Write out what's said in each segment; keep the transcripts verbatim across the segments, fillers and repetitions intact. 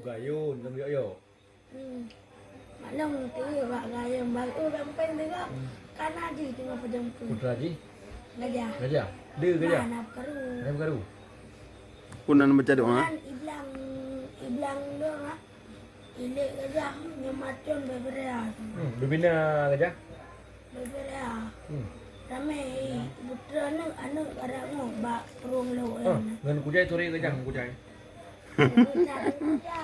Gayôn, lôn yok-yok. Hmm. Maklum tu bak gayôn baru bak pèng tu kok. Hmm. Kana jih teungoh peudong tu. Putra jih? Gajah. Gajah? Dia gajah? Nah, na peukaru. Na peukaru? Peue nan baca doa? Kan iblang, iblang dong ah. Ilek gajah nyoe macon beubeurea tu. Hmm, beubina gajah? Beubeurea. Hmm. Ramé, eh, putra aneuk, aneuk karap nyoe bak prueng lôn. Ah, nyan. Ngon kujai, sore gajah ngon kujai. Bukan kujai.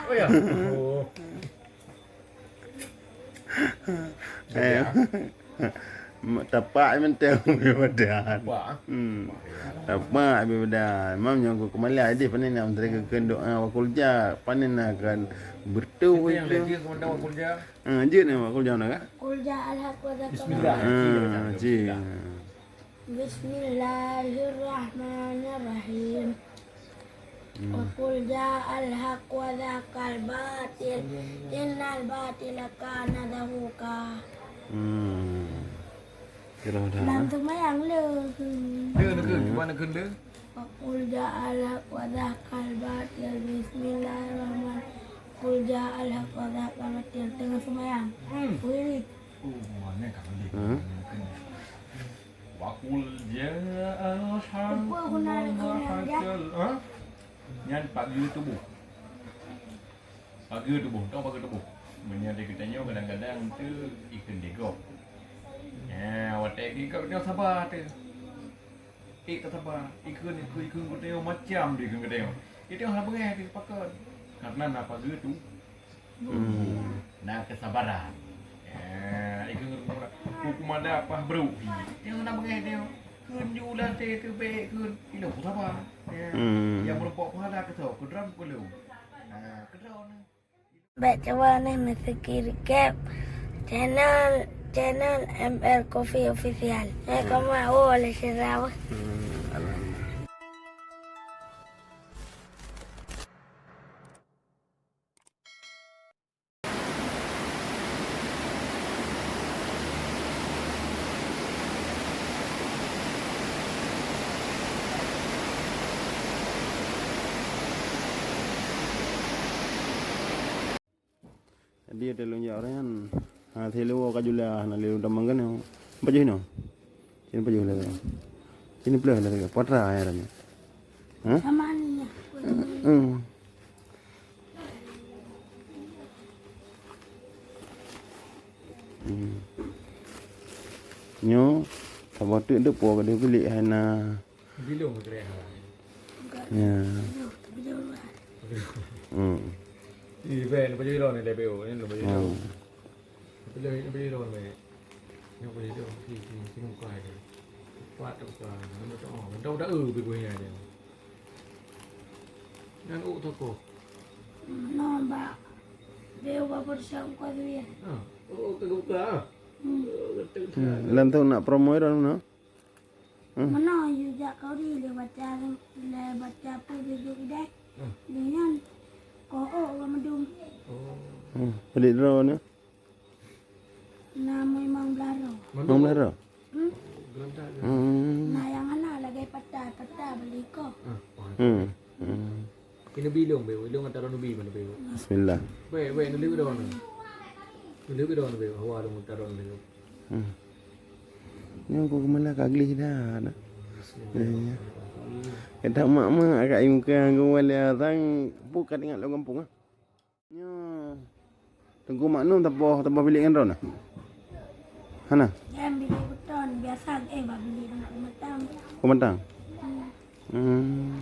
Oh ya. Oh. Eh. Tapak mantong badan. Tapak, ah? Hmm. Tapak badan. Mam nyang ku keumalai deh, panen nak menteri ke doa wakul ja, panen akan bertuh itu. Yang lagi komandan wakul ja. Ha, jeuet ni, Mak, qul ja'alna ka? Qul ja'al haq wa zahaqal Bismillah. Ha, cik. Bismillah. Bismillahirrahmanirrahim. Hmm. Wa qul ja'al haq wa zahaqal batil. Innal batila kana zahuqa. Hmm. Kira dah. Lam seumayang le. Le, neukheun, cuba neukheun le. Wa qul ja'al haq wa zahaqal batil. Bismillahirrahmanirrahim. Qul ja'al haq wa zahaqal batil. Teungoh seumayang. Hmm. Wirid. Oh, mana kali? Hmm. Wa qul ja'al haq wa zahaqal, ha? Nyan pageue tuboh. Pageue tuboh, tahu pageue tuboh. Meunyoe di geutanyoe kadang-kadang tu ikheun digop. Ya, watèe digop nyoe saba tu. Ék ka saba, ikheun, ikheun, ikheun geutanyoe macam di ikheun geutanyoe. Geutanyoe hana beungèh di pakon. Karena na pageue tu. Hmm. Na kesabaran. Ya, ikheun geutanyoe. Hukum ada apa bro? Geutanyoe hana beungèh geutanyoe. Kheun ju lam até tu bèk kheun. Ilôn saba. Ya. Hmm. Nyang meurumpok pahala keu soe? Keu droe keu lôn? Ha, keu droe. Bèk cuba neh neusubscribe channel, channel M R Coffee Official. Eh, hmm, kamoe woe lé sira weh. Hmm, alhamdulillah. Jadi, ada lôn jak orang kan. Ha, si Lewo ka jula, na lôn tamong kan. Pajoh inoe. Sini pajoh lagi. Sini peuleueh lagi. Patra ya, Rani. Ha? Sama ni ya. Hmm. Hmm. Nyoe, saboh teuk deuk po ka deuh bilik hai na. Bilong keu keurehan. Ya. Hmm. Ih, ben, lepas jadi lawan dia B O, ni lepas jadi lawan. Hmm. Lepas jadi, lepas jadi lawan, meh. Ni lepas jadi lawan, si, si, si muka dia. Cepat tak buka, nama tak, oh, mentau tak, eh, pergi dia. Nyan ôk toko. Meunan bak. Bèk ubak peureusah muka tu ya. Ha. Oh, ka geubuka, ah? Hmm. Oh, betul. Hmm. Lam tu nak promo dah mana? Hmm. Meunan yue jak kau di lé baca, lé baca apa video idai. Hmm. Lé nyan. Ko ôk urang meudum. Oh. Hmm. Pelik droe ni. Na memang blah droe. Memang blah droe? Hmm? Gelantak ke? Hmm. Na nyang hana lagèe pata, pata beli ko. Ah, oh. Hmm. Hmm. Kena bilong be, bilong antara nubi mana be. Bismillah. Baik, baik, nanti udah mana? Nanti udah mana be, hawa dong antara nanti. Hmm. Ni aku kemana ka glih dah, nak. Bismillah. Ya, ya. Kata mak-mak, akak muka aku wala tang, bukan ingat lo kampung ah. Nyoe. Teungku Maknum tapoh, tapoh bilék ngon droeneuh? Hana? Nyan bilék beutôi, biasa, eh, bak bilék deungon pematang. Pematang? Hmm. Hmm.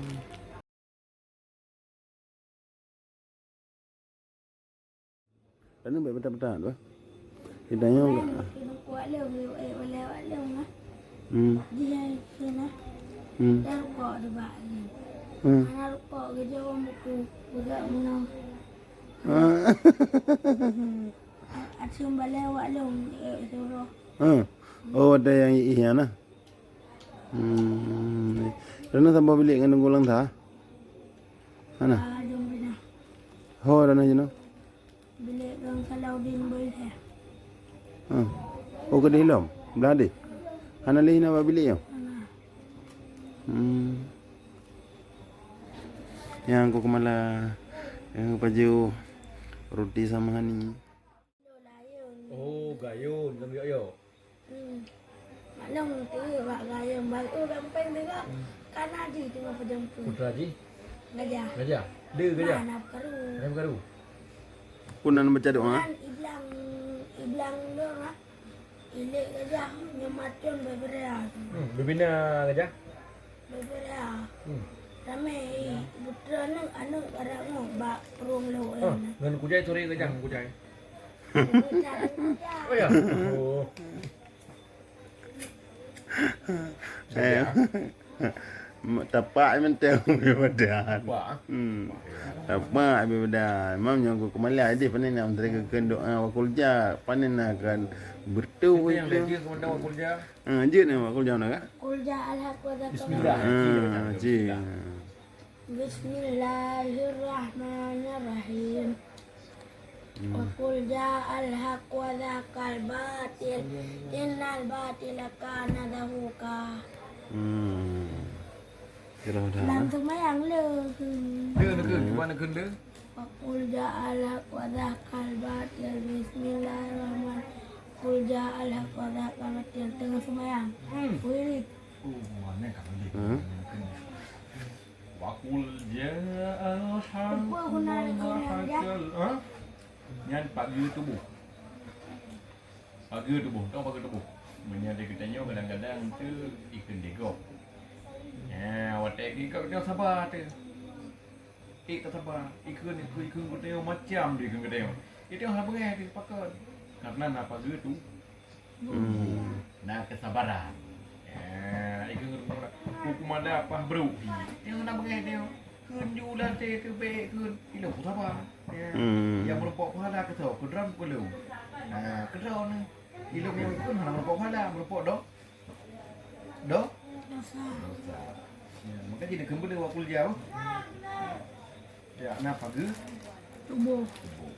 Lalu baik petak-petak tu, eh? Kita nyoe. Lain, kena kuat lé, eh, oleh awak lé, nah. Hmm. Dia, dia, nah. Hmm. Dia rukok di bak ni. Hmm. Mana rukok, dia jawab buku, budak menang. Ah. Asum balai awak lôn, eh, suruh. Ah. Oh, ada yang iya nah. Hmm. Karena tambah bilik ngan nunggu lang tha. Hana? Ah, dong pernah. Ho, ada nah jeno. Bilik dong Salaudin boy saya. Ah. Oh, ke dalam. Belah deh. Hana leh na bak bilik yo. Hana. Hmm. Nyang ku keumala, nyang ku pajoh, Ruti sama Hani. Oh, gayun lam yok-yok. Hmm. Maklum tu bak gayun baru gampang juga. Kan haji cuma pejampu. Putra haji? Gajah. Gajah. Dia gajah. Mana karu? Mana karu? Pun nan baca doa. Kan iblang iblang doa. Ilék gajah nyoe macon beubeuraya. Hmm, bubina gajah. Beubeuraya. Hmm. Ramé butroe aneuk aneuk barang nyoe bak rueng lôn. Oh, ngon kujai sore gajah ngon kujai. Gajah. Oh ya. Oh. Eh. Tapak mantong ibadat. Hmm. Tapak ibadat. Mam nyang ku kemali aja panen nak menteri ke doa wakul ja panen akan bertuh itu. Ha, je ni wakul ja nak. Kul ja alhaq wa zakal. Bismillah. Ha, je. Bismillahirrahmanirrahim. Wa qul ja'al haq wa zahaqal batil innal batila kana zahuqa. Hmm. Kira dah. Lam seumayang le. Le le ke? Cuba nak kena. Wa qul ja'al haq wa zahaqal batil. Bismillahirrahmanirrahim. Qul ja'al haq wa zahaqal batil. Tengah seumayang. Hmm. Wirid. Oh, mana kamu ni? Hmm. Wakul ja'al haq. Ha? Nyan pageue tuboh. Pageue tuboh, tahu pageue tuboh. Meunyoe di geutanyoe kadang-kadang tu ikheun digop. Ya, watèe digop tu saba tu. Eh, tak saba. Ikheun, ikheun, ikheun geutanyoe macam di ikheun geutanyoe. Itu hana beungèh tu pakon. Karena na pageue tu. Hmm. Na kesabaran. Ya, itu hukum ada apa bro? Dia nak bengeh dia. Kun ju dah teh tu baik kun. Ilo sabar. Ya. Hmm. Yang merupakan pahala ke tu, kedram perlu. Ha, kedram ni. Ilo yang kun hana merupakan pahala, merupakan doh. Doh? Dosa. Dosa. Ya, maka jadi kembali wakul jauh. Ya, kenapa ke? Tubuh. Tubuh.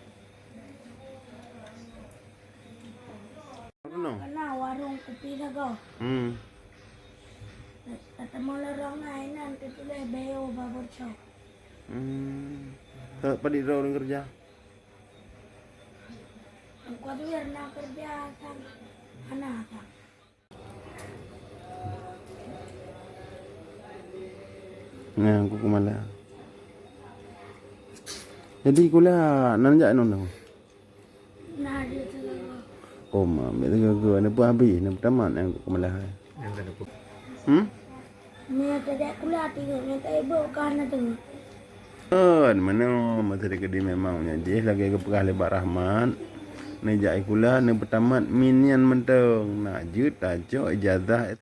Kena warong kupi sagoe. Hmm. Teuma lorong inan teutuléh Beo Barber Shop. Hmm. Ka padit droe ureueng keureuja? Engkau tu na keureuja sang hana sang. Nah, aku kemala. Jadi kula nan jak nong nong. Nah, dia tu. Oh, ma, ambil tiga ke. Ada pun habis, nak tamat yang aku kemala. Hmm? Ni tak ada kula tengok, ni tak ibu kan tengok. Kan mana masa dia kedi memang nya jih lagi ke pegah lebat rahmat. Ni jak kula ni bertamat minian mentong. Nak jut tacok ijazah